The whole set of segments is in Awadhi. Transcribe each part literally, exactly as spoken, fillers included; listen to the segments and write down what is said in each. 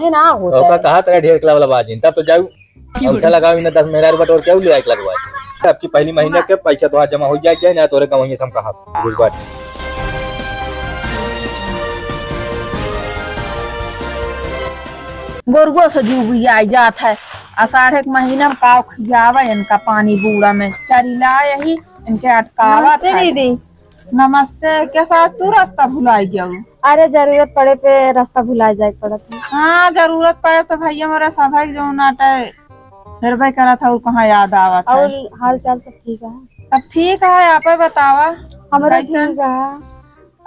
है ना, होता तो का है। कहा तेरा ढेर किला वाला बाजिन, तब तो जाऊ। क्यों और क्या रे? लगाओ इन्हें दस मेहरारू बटोर के ले आए लगवा। आपकी पहली महीने के पैसा तो आज जमा हो जाए, चाहे ना तोरे कमाइए हम कहा। गुड बात। गोरुओ से जुगिया जात है, आषाढ़ के महीना में काव खियावे इनका पानी बूड़ा में, चरिला यही इनके अटकावत नमस्ते है। दीदी। नमस्ते, कैसा आज तू रास्ता भुलाई गयू? अरे, जरूरत पड़े पे रास्ता भुला जाए के पड़त है। हाँ, जरूरत पड़े तो भैया मोरा सभा के जो नाटे हेरबे करत है और कहाँ याद आवत है। और हाल चाल सब ठीक है? सब ठीक है, आपे बतावा। हमरा कैसन? ठीक है।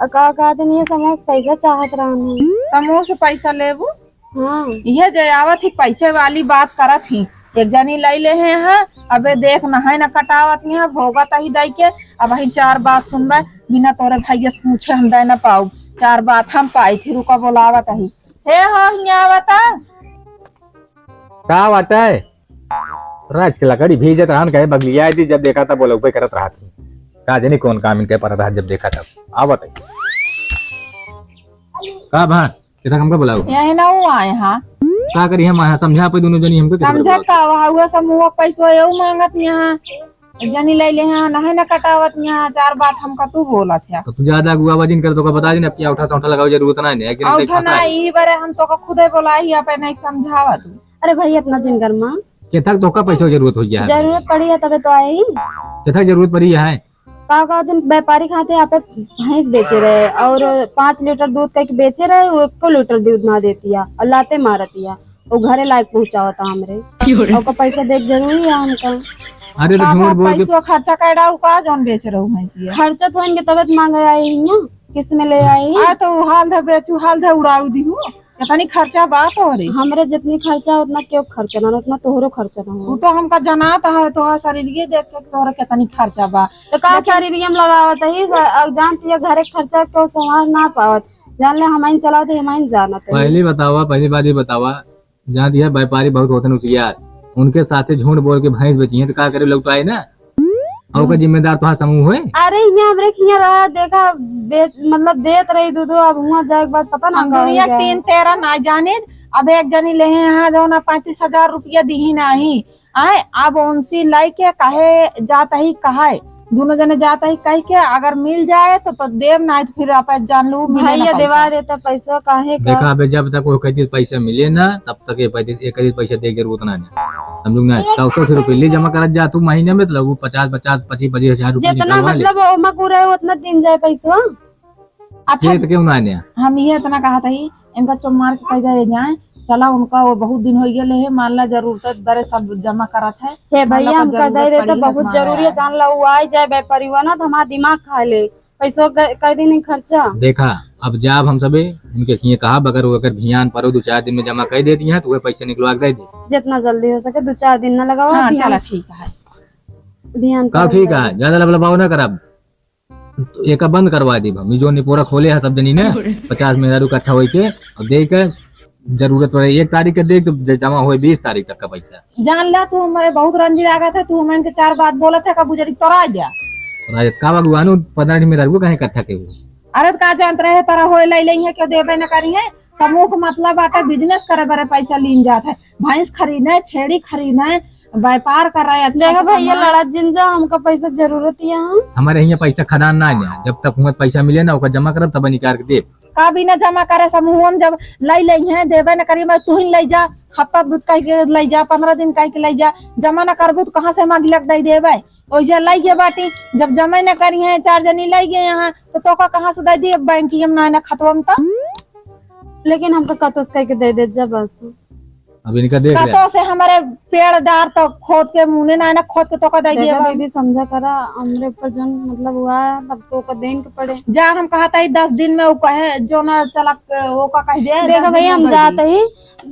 अ, का कहत हन, ये समोस पैसा चाहत रहन है। समोस पैसा लेबू? हाँ। इहे जे आवत ही पैसे वाली बात करत ही। एक जनी लई ले हैं, हाँ, अबे देख नहाए न कटावत यहाँ, भोगत ही दई के, अब ही चार बात सुनबे, बिना तोरे भैया से पूछे हम दे न पाऊ। चार बात हम पाई थी, रुका बोलावत ही। हे हो, हियाँ आवता। का बात है? राज के लकड़ी भेजत रहन, कहे बगलिया दी, जब देखा तब बोलौबे करत रहत ही। का जानी कौन काम इनके परत रहत, जब देखा तब आवत है। का भा? केथा हमका बुलाओ? यही ना वो आए हाँ। का करी हम आए हाँ? समझा पे दोनों जनी हमको केथा समझा बुलाओ? का वहाँ हुआ समूह पैसो यू मांगत यहाँ। एक जनी ले ले हाँ, नहे न कटावत यहाँ, चार बात हमका तू बोलत है। तो तू ज्यादा अगुआ बाजिन कर, तो का बता दिन, अब क्या उठा सौठा लगाओ, जरूरत ना है, कि नहीं औठा ना, खासा है। ई बारे हम तो का खुदे बोलाई ही, आपे नहीं समझावा तू। अरे भाई, इतना जिन गरमा। केथा तोका पैसो जरूरत हो गया है? जरूरत पड़ी है तबे तो आई। केथा जरूरत पड़ी है? का कहत हन, व्यापारी खाते यहाँ पे भैंस बेचे रहे और पाँच लीटर दूध कह के बेचे रहे, वो एको लीटर दूध ना देतिया और लाते मारतिया, वो घरे लायक पहुँचावता हमरे। क्यों रे? और ओका पैसा देख जरूरी है हमका। अरे तो का झूठ बाप बोल के पैसवा खर्चा कर डाऊ का जौन बेच रहू भैंसिया? खर्चा तो इनके तबियत मांगे आई हियाँ, किस्त में ले आई। आ तो हाल धे बेचू, हाल धे उड़ाऊ दिहू। केतनी खर्चा बा तोहरे? हमरे जितनी खर्चा उतना क्यों खर्चा ना, उतना तोहरो खर्चा ना हो। उ तो हमका जनात है, तोहर शरीरिये देख के तोहरे केतनी खर्चा बा। तो का लेकिन शरीरिये में लगावत ही, अब जानती है घरे खर्चा क्यों संभाल ना पावत, जान ले हमाइन चलावत ही, हमाइन जानत है। पहली बतावा, पहली बात ये बतावा, जानती है व्यापारी बहुत होते हैं उसियार, उनके साथे झूठ बोल के भैंस बेची है तो का करे, लौटाए ना। और ओकर जिम्मेदार तोहार समूह होए? अरे, हियाँ हमरे खियाँ रहा, देखा, बेच, मतलब, देत रही दूधो, अब हुआँ जाए के बाद पता ना हम का हो दुनिया गया। तीन तेरह ना जाने, अब एक जनी लेहे यहाँ, जौन पैंतीस हजार रुपया दीही नाही। आए, अब उनसे लइके कहे जात ही, कहे, दोनों जने जात ही, कह के अगर मिल जाए तो, तो देव, नाही तो फिर आप जान लू, मिले ना भैया पैसा। देवा देता पैसा, काहे का? देखा, अबे जब तक वो कहती पैसा मिले ना, तब तक ये पैसे, ये कभी पैसा दे के जरूरत ना है। समझू ना, सौ सौ रुपये ले जमा करत जा तू महीने में, तो लगू पचास, पचास, पच्चीस, पच्चीस हजार रुपये जितना निकलवा ले। मतलब ओमा पूरा है, उतना दिन जाए पैसवा। अच्छा, ये तो क्यों ना आने? हम ये इतना कहा था ही, इनका चुप मार के कह जाए जाए, चला उनका वो बहुत दिन हो गए है, मान ला जरूरत बरे सब जमा करत है। हे मान ला भैया, का हमका जरूरत दे देते, पड़ी है बहुत हमारा जरूरी है, यार। जान ला वो आ जाए व्यापारी हुआ ना तो हमारा दिमाग खा ले। पैसो क-, कर दी नहीं खर्चा। देखा, अब जाब हम सबे उनके खिए कहा, अगर वो अगर भियान परो दो चार दिन में जमा कर देती हैं, तो वह पैसे निकलवा के दे दे। जितना जल्दी हो सके, दो चार दिन ना लगाओ, हाँ, भियान, चला, ठीक है। भियान का परो ठीक है, जाए। ज्यादा लबलबाओ ना करब, तो एका बंद करवा दी हम। ई जो निपोरा खोले है सब जनी ने, पचास मेहरारू इकट्ठा होई के, और दे के जरूरत पड़े एक तारीख के दे, तो ज-, जमा होए बीस तारीख तक का पैसा। जान ला, तू हमारे बहुत रंजी लागत है, तू हमन के चार बात बोलत है, का बुजरी तोरा जा। राजत का भगवान, पन्द्रह दिन में रहू, कहीं इकट्ठा के हो। अरे, तो का जानत रहे, तारा होए लाई लेई है, क्यों देबे न करी है? समूह के मतलब बाटे, बिजनेस करे बरे पैसा लीन जात है, भैंस खरीदे, छेड़ी खरीदे, व्यापार कर रहे, अच्छा देखो से भैया, कमा। लड़ा जिन जा, हमका पैसा के जरूरत ही है। हमारे यहाँ पैसा खदान ना है, जब तक हमें पैसा मिले ना, ओकर जमा करब, तब निकाल के देब। का बिना जमा करे समूह में जब लाई लेई है, देबे न करी, मैं तू ही लाई जा, हफ्ता दूध कह के लाई जा, पन्द्रह दिन कह के लाई जा, जमा न करबू तो कहाँ से हम अगला के दे देबे? ओइसे लाई गए बाटी, जब जमा न करी है, चार जनी लाई गए यहाँ, तो तोका कहाँ से दे दिए? बैंकिया में ना, ना खतवा में तो। लेकिन हमका कतो से कह के दे दे जब बस। अब इनका देख ले। कतो से हमारे पेड़ डार तो खोद के मुने ना, ना खोद के तोका दे दिए देखा बा। दीदी, समझा करा, हमरे ऊपर जौन मतलब हुआ है, तब तो ओकर देन के पड़े। जा, हम कहा था, ई दस दिन में वो कहे, जो ना चला, वो का कह दे, देखा दस दिन भैया, में हम दे जात दी। ही,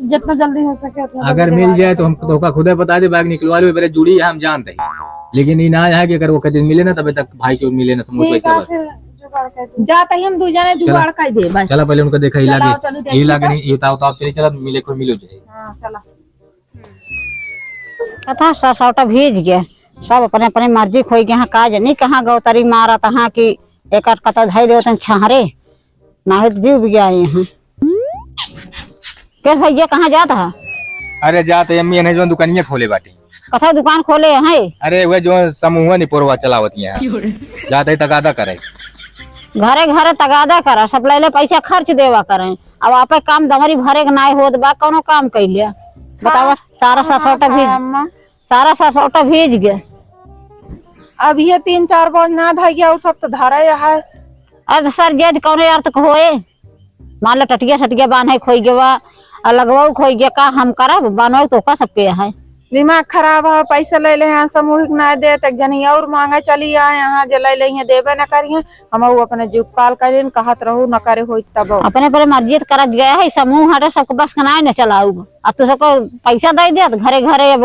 जितना जल्दी हो सके उतना अगर जल्दी मिल करवा जाए दे तो हम पैसा। तोका खुदे बता दे, बाग निकलवा लो, मेरे जुड़ी है, हम जानते हैं। लेकिन ये ना है कि अगर वो कहीं मिले ना, तब तक भाई के मिले ना, समूह ठीक पैसा है, बस। फिर जुगाड़ कर दे। जात ही हम दू जने चला। जुगाड़ कर दे बस। चला, पहले उनका देखा, ही चला, लागे, चलो, ही देखी लागे तो। नहीं, ये ताव, ताव, चली, चला, मिले को मिलो जाए। हाँ, चला। कथा सा सौटा भीज गया, सब अपने अपने मर्जी खोई गए हैं। का जनी कहाँ गौतरी मारत हैं कि एक कतौ धई देवत हैं छहरे, ना हो तो डूब गया यहाँ। के भैया, कहाँ जात ह? अरे जात है अम्मी, एने जौन दुकानिया खोले बाटी। कथा दुकान खोले है? अरे वह जो समूह निपोरवा चलावत है, जात है तगादा करे। घरे घरे तगादा करा, सब लैले पैसा खर्च देवा करे। अब आपे काम दमरी भरे के नाय होत बा, कौनो काम कैले। बतावा, सारा ससौटा भीज, सारा ससौटा भीज गए। अब ये तीन चार बोझ ना धैया, और सब तो धरा है। अब सर, जे कौनो अर्थ को होए, मान लो टटिया सटिया बान्हे खोई गवा, आ लगवाऊ खोई गया, का हम करब? बान्हो तो का सबके है। दिमाग खराब है, पैसा ले ले हैं, सामूहिक ना दे, तक जनी और मांगे चली आए, यहाँ जे ले ले हैं, देबे न करिए। हम ऊ अपने जीव काल करें, कहत रहू, न करे होई तब। अपने पर मर्जी त करत गया है, समूह हटे, सबको बस के नाय न चलाऊ। अब तू सबको पैसा दे दिया, तो घरे घरे अब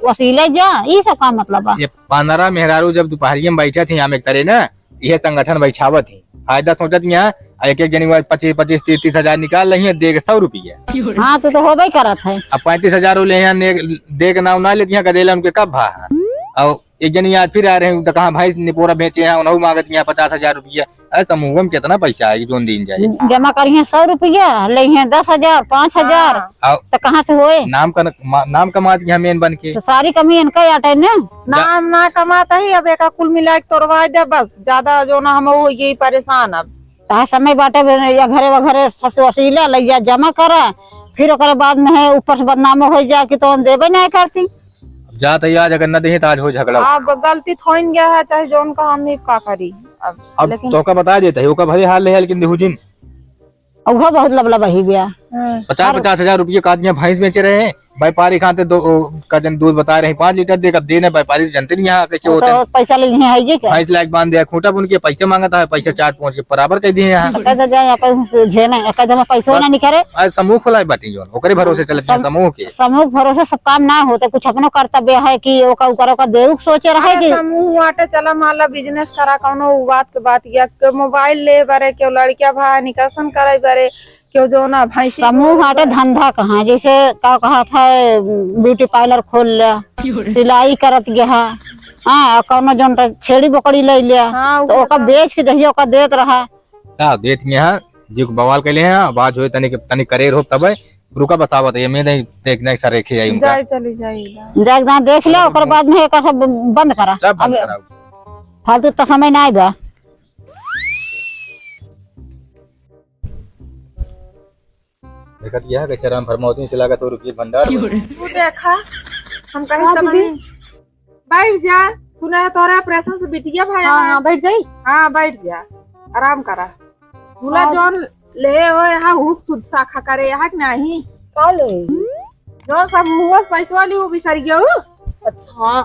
वसीले जा, ई सब का मतलब बा? ये पन्द्रह मेहरारू जब दोपहरिया में बैठे थे, हम एक तरे ना, यह संगठन बैठावत ही, फायदा सोचत यहाँ, आ एक एक जनी पच्चीस पच्चीस, तीस तीस हजार निकाल रही है, दे के सौ रुपया। हाँ, तू तो होबे करत है। अब पैंतीस हजार ले यहाँ ने-, दे के नाव ना लेती हैं, गदेला उनके कब भा है? और एक जनी आज फिर आ रहे हैं, तो कहाँ भैंस निपोरा बेचे हैं, उन्हों मांगत यहाँ पचास हजार रुपया। अरे समूह में कितना पैसा आएगी, जोन दिन जाए? जमा करिए सौ रुपया, ले हैं दस हजार, पाँच हजार, हाँ। तो कहाँ से होए? नाम का, नाम कमात यहाँ मेन बन के। तो सारी कमी इनका आटे ने। नाम ना कमाता ही, अब एका कुल मिला के तोड़वा दे बस, ज्यादा जो ना हम हो ये परेशान अब। तहा समय बाटे बे, या घरे वघरे सबसे वसीला लैया जमा करा, फिर ओकरे बाद में है ऊपर से बदनामो हो जाए कि तो देबे नहीं करती। अब जात है आज, अगर न देही तो आज हो झगड़ा। अब गलती थोइन गया है, चाहे जौन का हम नहीं का करी। अब, अब लेकिन तोहका बता देते है, ओका भले हाल ले है, लेकिन देहू जिन। उहो बहुत लबला बही गया। हम्म। पचास, पचास हजार रुपये का आदमी भैंस बेच रहे हैं, व्यापारी खाते दो, ओ, का जन दूध बता रहे हैं, पाँच लीटर दे, अब देने व्यापारी जनते नहीं यहाँ कैसे होते तो हैं। पैसा ले लिए है ये क्या? भैंस लायक बांध दिया, खूंटा बुन के पैसे मांगता है, पैसे चाट पहुंच के बराबर कर दिए यहाँ। कह दे जाए, कहीं से झेले, कह दे, मैं पैसों ना बस। निकले। आज समूह खोला है बाटी जोन, ओकरे भरोसे चलत हैं सम-, समूह के। समूह के भरोसे सब काम ना होते, कुछ अपनो कर्तव्य है कि ओका, ओकर, ओकर देऊ के सोचे रहे अरे कि समूह आटे चला, मान ला business करा, कौनो उ बात के बात, या के मोबाइल ले बरे, केहू लड़किया भाई निकासन करे बरे, केहू जो ना भैंसी समूह आटे धंधा कहाँ, जैसे का कहत है, beauty parlour खोल ले, सिलाई करत गया, हाँ, कौनो जोन त छेड़ी बकरी ले ले, हाँ, तो ओका बेच के जहिया ओका देत रहा। का देत यहाँ, जी को बवाल कैले हैं, आवाज होए तनी, तनी करेर हो तबे, रुका बतावत है, मैं नहीं देख, नहीं सर रेखे आई उनका। जाए, चली जाए। जाए, जाए देख ले, ओकर बाद में एकर सब बंद करा। सब बंद अब करा। फालतू त समय ना आएगा। देखत यह के चरम फरमावती से लागत हो रुपये भंडार। तू देखा, हम कहीं हाँ, तब दीदी। बैठ जा, सुना है तोरा ऑपरेशन से बिटिया भया हाँ, है। हाँ, बैठ जाई। हाँ, बैठ जा, आराम करा। भूला हाँ। जौन ले हो यहाँ हुक सुध साखा करे यहाँ कि नहीं? का ले? जौन समूह से पैसवा ली, वो बिसर गया हूँ। अच्छा,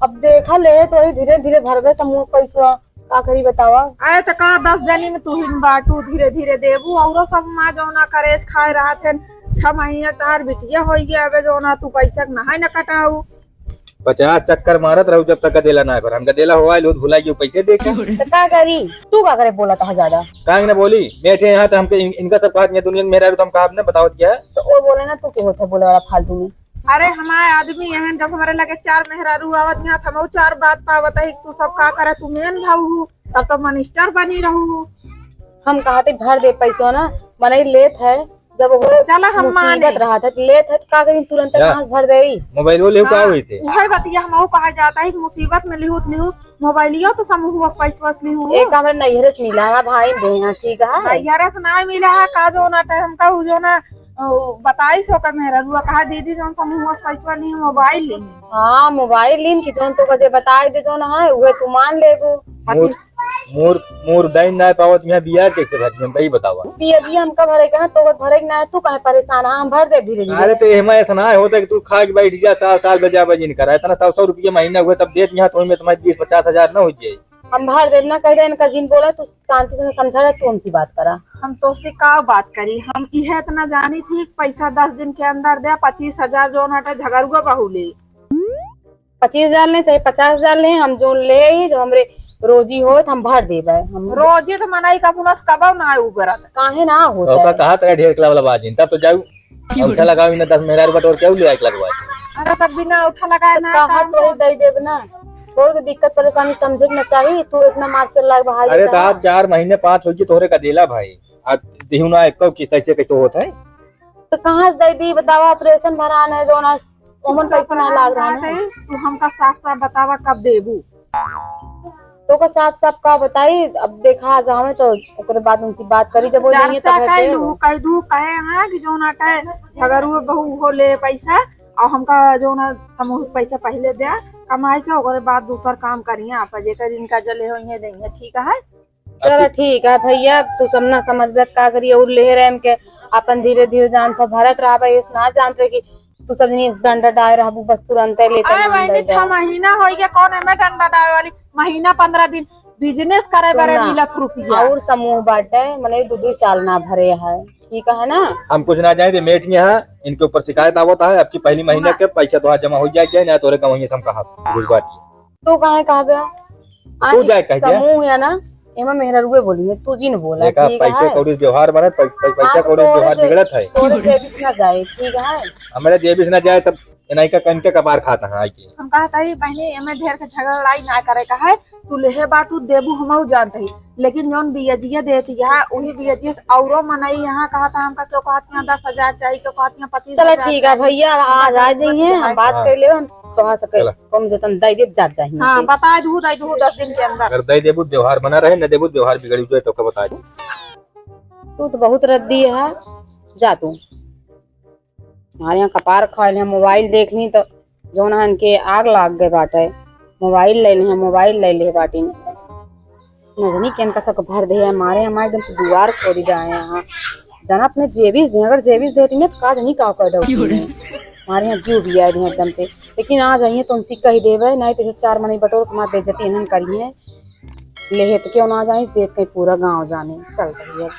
अब देखा ले तो ही धीरे धीरे भरबे समूह पैसवा। का करी बतावा? अरे तो का दस जनी में तू ही बाटू, धीरे धीरे देबू, औरो सब माँ जौना करेज खाए रहत हैं, छह महीने तार बिटिया होई गया, अबे जौना तू पैसा के नहाए न कटाऊ। पचास चक्कर मारत रहू जब तक गदेला ना भर। हम गदेला होवाइल होत भुलाई गयो, कैसे देखे? तो का करी? तू का करे बोलत ह ज्यादा? काहे न बोली? बैठे यहाँ तो हमके इन-, इनका सब कहा दुनिया में मेरा तो हम कहा न बतावत क्या है? तो वो बोले ना, तू के होत है बोले वाला फालतू में? अरे हमारे आदमी यहाँ जब हमारे लगे चार मेहरारू आवत यहाँ, तो हम चार बात पावत है, तू सब का करे, तू मेन भाऊ हो, तब तो मिनिस्टर बनी रहू हो। हम कहा थे भर दे पैसो ना, मनई लेत है, जब वो चला हम मुसीबत माने। रहा था, लेत है, तो का करी तुरंत क्या? कहाँ से भर देई? मोबाइल वो लेहू का हाँ, हुई थे? उहे बतिया हमहू कहा जाता है कि मुसीबत में लिहूत लिहू, मोबाइलियो तो समूह पैसवा से लिहू। एक हमरे नैहरे से मिला है भाई, दे यहाँ ठीक है। नैहरे से ना मिला है, का जो ना टाइम का उ जो ना, ओ, बताई सो का मेहररुआ कहा दीदी जौन समूह पैसवा लिहू, मोबाइल लिहू। हाँ, मोबाइल लिहू कि जौन तो कजे बताई दे जौन है, उहे तू मान लेबू। मोर, मोर, मोर डाइन ना पावत यहाँ बियाह कैसे भर हम भाई बतावा। बिया, बिया हमका भरे के ना, तो भरे के ना, तू काहे परेशान है? हम भर दे धीरे धीरे। अरे तो एहमा ऐसा ना होता कि तू खा के बैठ जा, साल, साल बजा बजी नहीं करा। इतना सौ, सौ रुपया महीना हुआ तब देत यहाँ तो में तुम्हारी बीस पचास हजार ना हो जाए। हम भर देब ना, कह दे इनका जिन बोला, तू शांति से समझा जा, तू हमसे बात करा। हम तोसे का बात करी, हम इहे इतना जानी थी कि पैसा दस दिन के अंदर दे, पच्चीस हजार जौन हटे झगरुआ बहू ले। पच्चीस हजार ले चाहे पचास हजार ले, हम जौन ले आई, जब हमरे रोजी होत हम भर देबे। हम रोजी तो मनई का पुनस कबो ना उबरत। काहे ना होता ओका है? कहा तरह ढेर कला वाला बाजिन, तब तो जाऊ। क्यों औठा रे? लगाओ इन्हें दस मेहरारू बटोर के ले आके लगवा। अरे तब बिना औठा लगाए ना कहा काम तो होत। दे देब ना। तोर के दिक्कत परेशानी समझे के ना चाहिए, तू इतना मार चल लाग बहाई अरे कहा? तो आप चार महीने पाँच हो गए तोहरे का देला भाई, आज देहू ना एक किस्त ऐसे कैसे होता है? तो कहाँ से दे दी बतावा, ऑपरेशन भरान है जो ना, ओमन पैसा ना लाग रहा है। तू हमका साफ साफ बतावा कब देबू? तो का साफ साफ का बताई, अब देखा जावे तो ओकरे बाद उनसे बात करी जब वो जाइए चर्चा तब कर है। लू, कह दू कहे हैं कि जो ना कहे झगड़ू बहू हो ले पैसा और हमका जो ना समूह पैसा पहले दे कमाई के, ओकरे बाद दूसर काम करिए आप, जेकर इनका जले होइए देइए, ठीक है? चलो ठीक है भैया, तू सब ना समझ का करिए और ले रहे के अपन धीरे धीरे जान पर भरत रहा भाई, इस ना जानते कि तू सब नहीं इस डंडा डाल रहा बस तुरंत ही लेते अरे मान बहनी, दे छह महीना हो गया, कौन एमे डंडा डाले वाली? महीना पंद्रह दिन बिजनेस करे बरे सुनना, मिलत रुपया। और समूह बाटे, मने दो दो साल ना भरे है, ठीक है ना? हम कुछ ना जाए, मेट यहाँ इनके ऊपर शिकायत आवत है, आपकी पहली महीने हाँ। के पैसा तो आज जमा हो जाए, चाहे ना तोरे कमाइए से हम कहा, बुझ बात ये। तू काहे कहबे? तू आज जाए कह दे। समूह है ना, एमा मेहररुए बोली है, तू जिन बोला, देखा, ठीक पैसे है? कौड़ी व्यवहार बनत, पै-, पै-, पैसा हाँ, तो कौड़ी तोरे व्यवहार जे-, बिगड़त है। तोरे जेबिस ना जाए, ठीक है? हमारे जेबिस ना जाए, तब एनाई का कन के कपार खाता है, आई के। हम कहत हई, बहनी, एमे ढेर के झगड़ा लड़ाई ना करे का है, तू लेहे बाटू, देबू, हमहू जानत हई, लेकिन जौन बियजिया देत है, वही बियजिया से औरो मनई यहाँ कहत है, हमका क्यों कहत है, दस हजार चाहिए, क्यों कहत है, पच्चीस हजार चला, ठीक है चाहिए। भैया, आज आ जाइए, हम बात हाँ। कर लेबे, हम तोहार से चला। कम से कम दे देब, जात जाही हाँ, से। बता दू, दे दू दस दिन के अंदर। अगर दे देबू, त्योहार बना रहे, न देबू, त्योहार बिगड़ी जाए, तो का बता दू। तू तो बहुत रद्दी है, जा तू। हमारे यहाँ कपार खाए ले, मोबाइल देख ली तो जौन है इनके आग लाग गए बाटे। मोबाइल ले ले, मोबाइल ले ले बाटी। न जानी केन का सक भर दे है, मारे हमारे एकदम से दुआर खोदी जाए यहाँ। जाना अपने जेबिस दे, अगर जेबिस देती ना तो का जानी का कर दो। मारे यहाँ जीव भी आए एकदम से, लेकिन आ जाइए तो उनसे कह देवे, नहीं तो चार मनी बटोर के मार बेइज्जती इन्हन करिए। ले है तो क्यों ना जाए, देख के पूरा गाँव जाने। चल रही है।